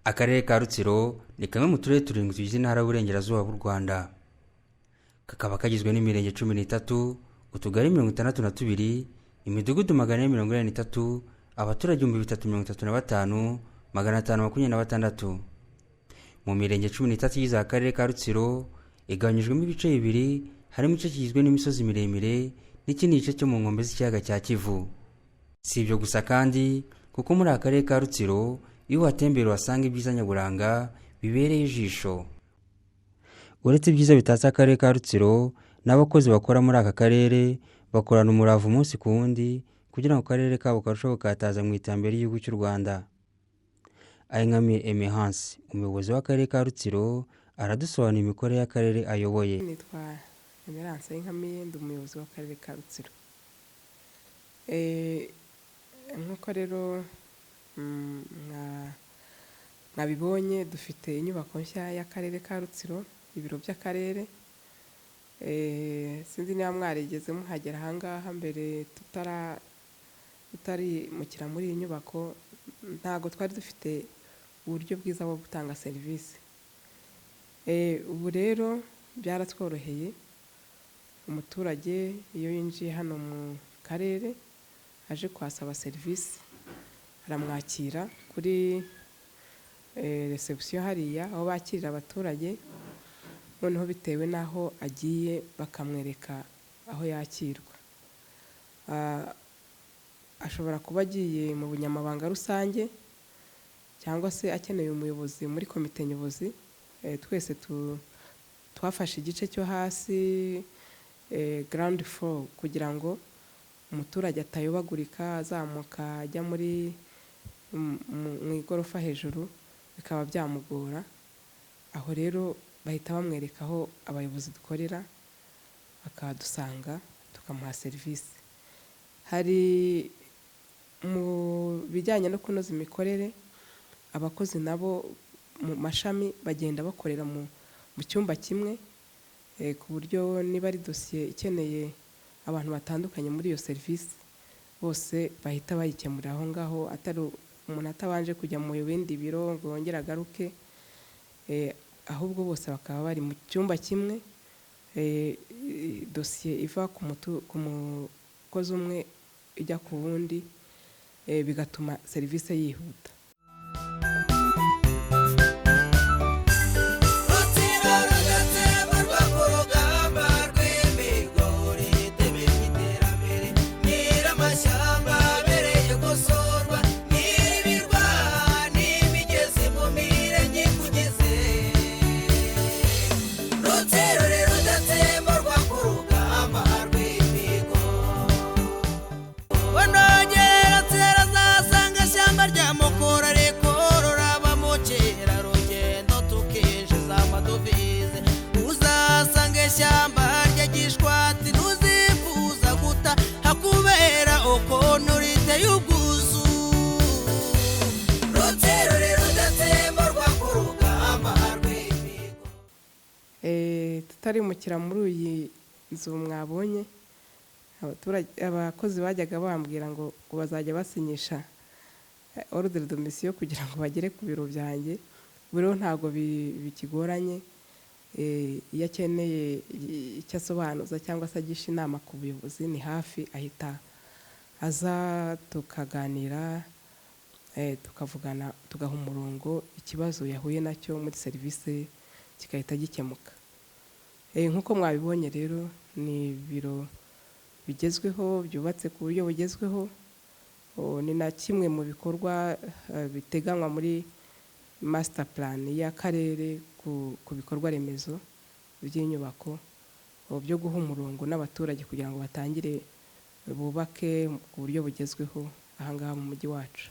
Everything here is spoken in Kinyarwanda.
Akarere ka Rutsiro ni kamwe mu turere turindwi tugize Intara y'Uburengerazuba bw'u Rwanda, kakaba kagizwe n'imirenge 13, utugari 62, imidugudu 443, abaturage 335,526. Mu mirenge 13 igize Akarere ka Rutsiro igabanyijwemo ibice bibiri, harimo igice kigizwe n'imisozi miremire n'ikindi gice cyo mu nkombe z'ikiyaga cya Kivu. Si ibyo gusa kandi, kuko muri aka karere ka Rutsiro iyo uhatembera uhasanga ibyiza nyaburanga bibereye ijisho. Uretse ibyiza bitatse Akarere ka Rutsiro, n'abakozi bakora muri aka karere bakorana umurava umunsi ku wundi kugira ngo akarere kabo karusheho gukataza mu iterambere ry'igihugu cy'u Rwanda. Ayinkamiye Emerance, umuyobozi w'Akarere ka Rutsiro, aradusobanurira imikorere y'akarere ayoboye. Nitwa Emerance Ayinkamiye, ndi umuyobozi w'Akarere ka Rutsiro. Nk'uko rero mwabibonye, dufite inyubako nshya y'Akarere ka Rutsiro, ibiro by'akarere. Sinzi niba mwarigeze muhagera ahangaha mbere tutarimukira muri iyi nyubako, ntabwo twari dufite uburyo bwiza bwo gutanga serivisi. Ubu rero byaratworoheye, umuturage iyo yinjiye hano mu karere aje kuhasaba serivisi, aramwakira kuri reception hariya aho bakirira abaturage, noneho bitewe n'aho agiye bakamwereka aho yakirwa. Ashobora kuba agiye mu bunyamabanga rusange cyangwa se akeneye umuyobozi muri komite nyobozi. Twese twafashe igice cyo hasi, ground floor, kugira ngo umuturage atayobagurika azamuka ajya mu igorofa hejuru bikaba byamugora. Aho rero bahita bamwereka aho abayobozi dukorera, akahadusanga tukamuha serivisi. Hari mu bijyanye no kunoza imikorere, abakozi nabo mu mashami bagenda bakorera mu cyumba kimwe, ku buryo niba ari dosiye ikeneye abantu batandukanye muri iyo serivisi, bose bahita bayikemurira aho ngaho, atari umuntu atabanje kujya mu bindi biro ngo yongere agaruke, ahubwo bose bakaba bari mu cyumba kimwe, dosiye iva ku mukozi umwe ijya ku wundi, bigatuma serivisi yihuta. Rutsiro rudatsembarwa ku rugamba rw'imigori, iteme ry'iterambere, nyir'amashyamba abereye gusurwa, nyir'ibirwa n'imigezi mu mirenge ikugize. Rutsiro rero rudatsembarwa ku rugamba rw'imigo. Wanogera tsera zasanga ishyamba rya Mukura rikurura ba mukerarugendo tukinjiza amadovize. Uzasanga ishyamba rya Gishwati ntuzifuza guta hakubera ukuntu riteye ubwuzu. Rutsiro rero rudatsembarwa ku rugamba rw'imigo. Tutarimukira muri iyi nzu mwabonye, abaturage, abakozi bajyaga bambwira ngo bazajya basinyisha ordre de mission kugira ngo bagere ku biro byanjye. Ubu rero ntabwo bikigoranye. Iyo akeneye icyo asobanuza cyangwa se agisha inama ku buyobozi, ni hafi, ahita aza tukaganira, tukavugana, tugaha umurongo ikibazo yahuye nacyo muri serivisi kigahita gikemuka. Nk'uko mwabibonye rero, ni ibiro bigezweho byubatse ku buryo bugezweho. Ni na kimwe mu bikorwa biteganywa muri master plan y'akarere ku bikorwa remezo by'inyubako, byo guha umurongo n'abaturage kugira ngo batangire bubake ku buryo bugezweho ahangaha mu mujyi wacu.